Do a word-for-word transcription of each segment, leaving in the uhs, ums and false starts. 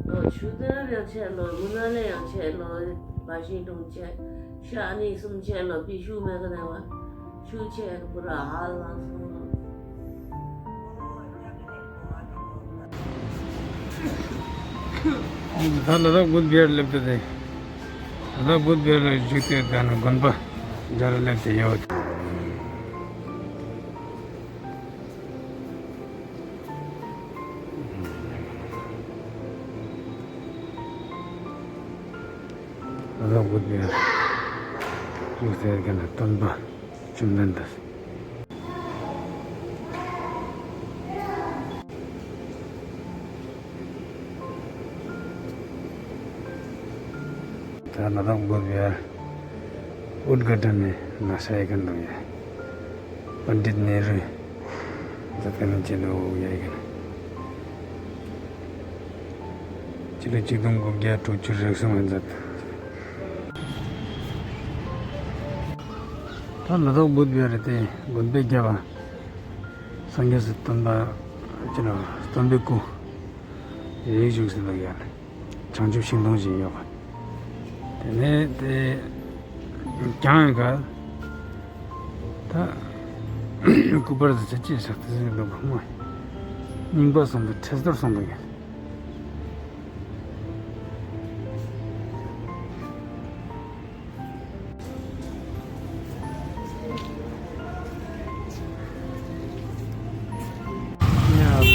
ཨོ། ཆུ་དེ་ཡང་ཆད་ལོ། མུ་ན་ལེ་ཡང་ཆད་ལོ། བ་ཤིང་ཏོང་ཆད། ཤ་ནི་གསུམ་ཆད་ལོ། པི་ཤུ་མེ་ག་ནེ་བ། ཆུ་ཆད་པུ་ར་ཧ་ལང་སོང་ལོ། ད་ལ་དྭགས་བུདྡྷ་བི་ཧར་སླེབས་ཏེ། ལ་དྭགས་བུདྡྷ་བི་ཧར་ལ་བཞུགས་ཏེ། ད་ནི་དགོན་པ་སྦྱར་སླེབས་ཏེ་ཡོད། ལ་དྭགས་བུདྡྷ་བི་ཧར་བཞུགས་ཏེ། ད་ནི་སྟོན་པ་བཅོམ་ལྡན་འདས། ད་ལ་དྭགས་བུདྡྷ་བི་ཧར་ཨུདྒ་ཏན་ནི་ན་ཤ་ཡི་གན་དུ་ཡ། པཎྜི་ཏ་ནེ་རུ་མཛད་མཁན་ནི་ཆེད་དུ་ཡ་ཡི་གན། སྤྱི་ལོ་ཆིག་སྟོང་དགུ་བརྒྱ་དྲུག་ཅུ་རེ་གསུམ་ལ་མཛད། ད་ལ་དྭགས་བུདྡྷ་བི་ཧར་དེ་དགོན་པའི་རྒྱབ་པ། སངས་རྒྱས་སི་སྟོན་པ། ཅི་ལོ། སྟོན་པའི་སྐུ་ཡིག་བཞུགས་སུ་འདུག་ཡ། བྱང་ཆུབ་ཤིང་སྡོང་ཞིག་ཡོད་པ། དེ་ནས་དེ་གྱང་ཡོད་ག། ད་སྐུ་པར་དུ་ཆ་ཅི་ཞིག་དེ་ཟིན་འདུག་ག་མ། རྙིང་པ་སོང་དུ་ཁྲེས་གཏོར་སོང་དུ་ཡ། ཡ།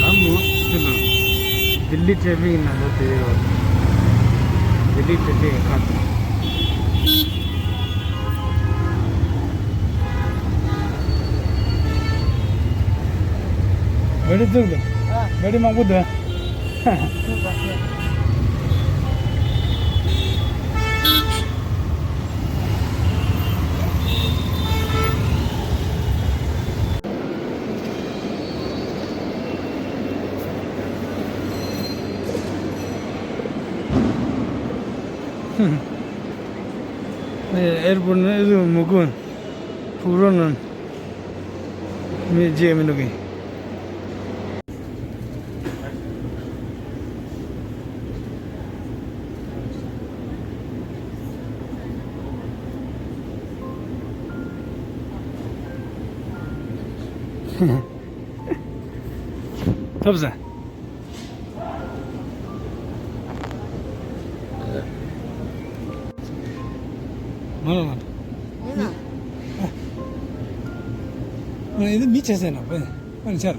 ད་མོ་ཅི་ལ། ལྡི་ལི་ཊེ་ཕིག་ནང་ལ་དེ་ཡོད། ལྡི་ལི་ཊེ་ཕིག་ཁ་ཐུག་ག་རི་བཙུགས་འདུག་ག་རི་མང་པོ་འདུག་ཨེར་པོར་ནི་ཨེ་ཟུ་མུ་གུན་ཕུག་རོན་ནན་མི་རྗེ་མི་འདུག་གི། ཐོབ་ས། མ་ལ་མ། མིན་ན། ཨ། ཨ་ནི་མི་ཆེ་ས་ན་བས། ཨ་ནི་ཆ་ལ།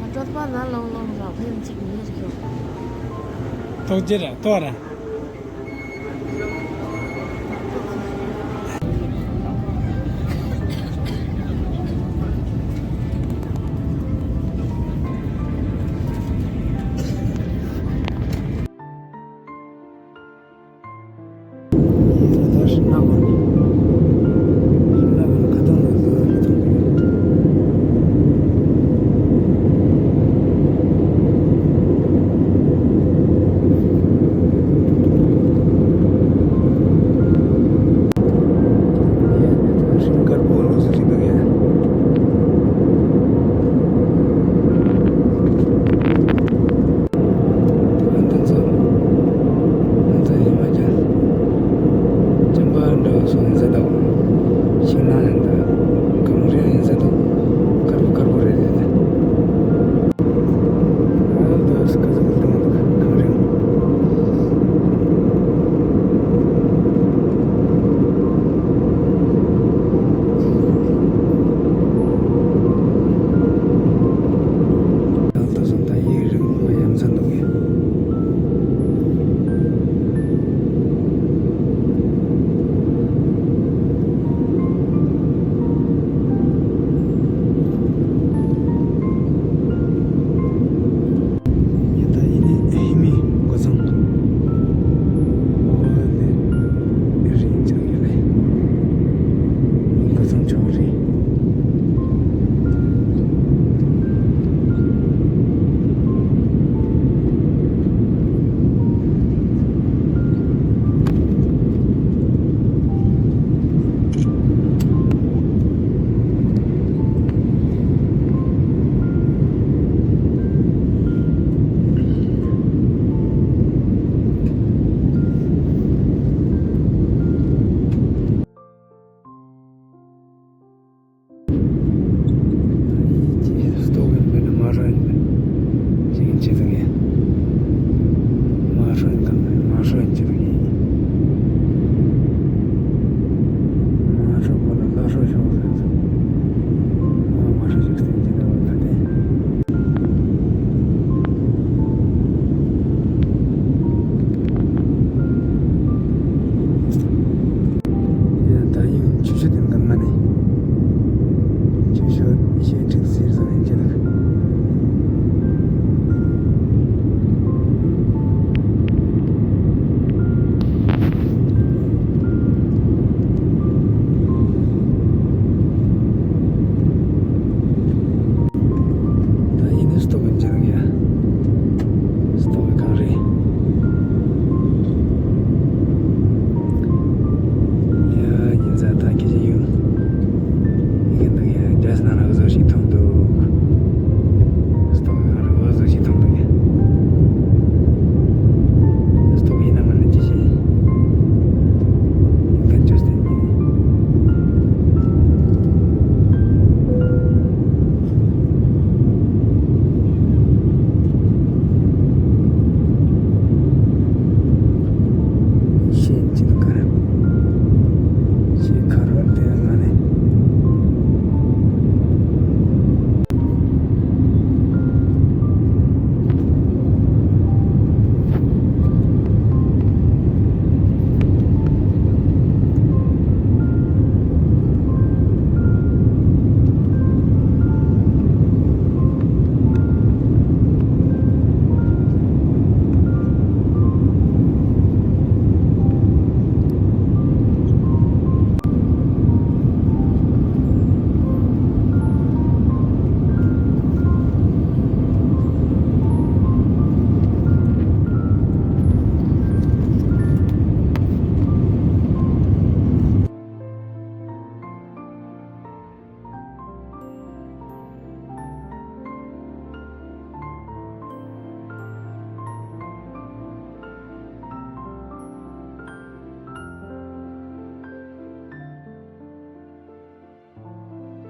ང་གྲོད་པ་ན་ལོང་ལོང་ར་ཕན་ཅིག་མི་རིག་ཡོད། ཏོག་ཅེ་ར་ཏོ་ར། ཨ་ད་ཚོ། ང་ཚོ་ཧི་མ་ཅལ་ཅམ་པ་འགྲོ་སོང་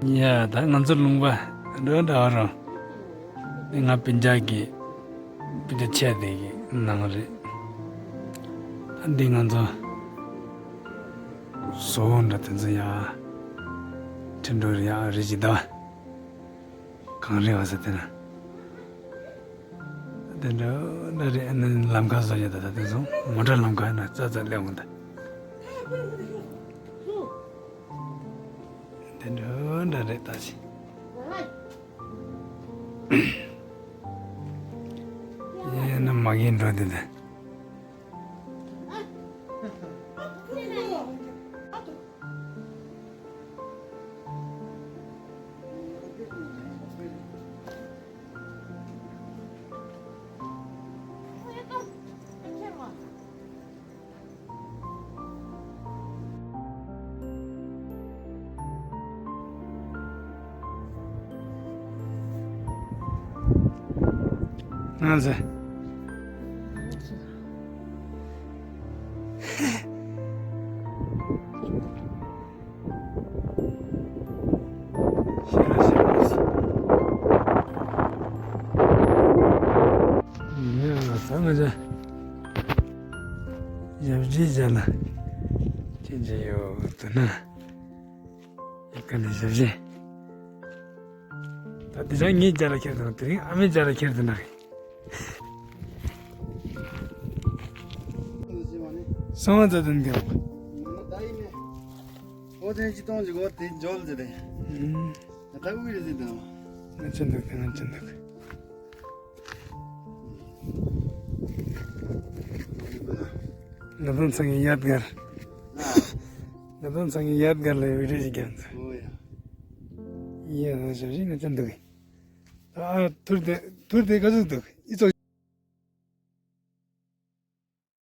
ཡ། ད་ང་ཚོ་ལུང་པ་འདྲ་འདྲ་བ་རང་། འདི་ང་སྤུན་ཀྱག་གི་སྤུན་ཀྱག་ཆེ་དེ་གི་ནང་རེད། ད་འདི་ང་ཚོ་བཟོ་བོ་འདྲ་དེ་ཚོ་ཡ་ཁྲིན་ཏུའུ་རེད། ཡ་རེད་ཅིག་ད། གངས་རི་བ་ཟེར་དེ་ན། དེ་འདྲ་འདྲ་རེད། ཨ་ནི་ལམ་ཁ་བཟོ་ཡ་ད་ད་དེ་ཚོ་མོ་ཊ་ལམ་ཁ་ན་ཙག་ཙག་སླེབས་འོང་ད། དེ་འདྲ་འདྲ་རེད་ད་ཅི། ཡིན་ན་མ་གིན་འགྲོ་དེ་དེ། ང་ཚོ། ཤེས་ར་ཤེས་ར་ཟེར། ཡ་ད་ང་ཚོ་ཞབས་ཕྱི་བྱས་ལ་ཅི་བྱས་ཡོད་དུ་ན། ཡ་ག་ནས་ཞབས་ཕྱི། ད་དེ་རིང་ངའི་རྒྱ་ལ་ཁྱེར་དང་དེ་རིང་ཨ་མའི་རྒྱ་ལ་ཁྱེར་དང་ན། སང་བ་ཙ་དན་གི། ཨོ་དེ་ཅི་གཏོང་ཅིག་གོ་དེ་འཇོལ་ཟེར་ཏེ། ད་དབུས་རེད་ཟེར་དང་། ང་ཅི་འདུག་དེ་ང་ཅི་འདུག་ང་དང་ཚང་གི་ཡར་སྒར། ང་དང་ཚང་གི་ཡར་སྒར་ལ་བི་ཌིའོ་ཞིག་རྒྱག་འདུག་ཨོ་ཡ། ཡ་ད་ཞབས་ཕྱི་ང་ཅི་འདུག་ཨ་ཐུར་དེ་ཐུར་དེ་ག་ཚོད་འདུག་ཨི་ཙོ།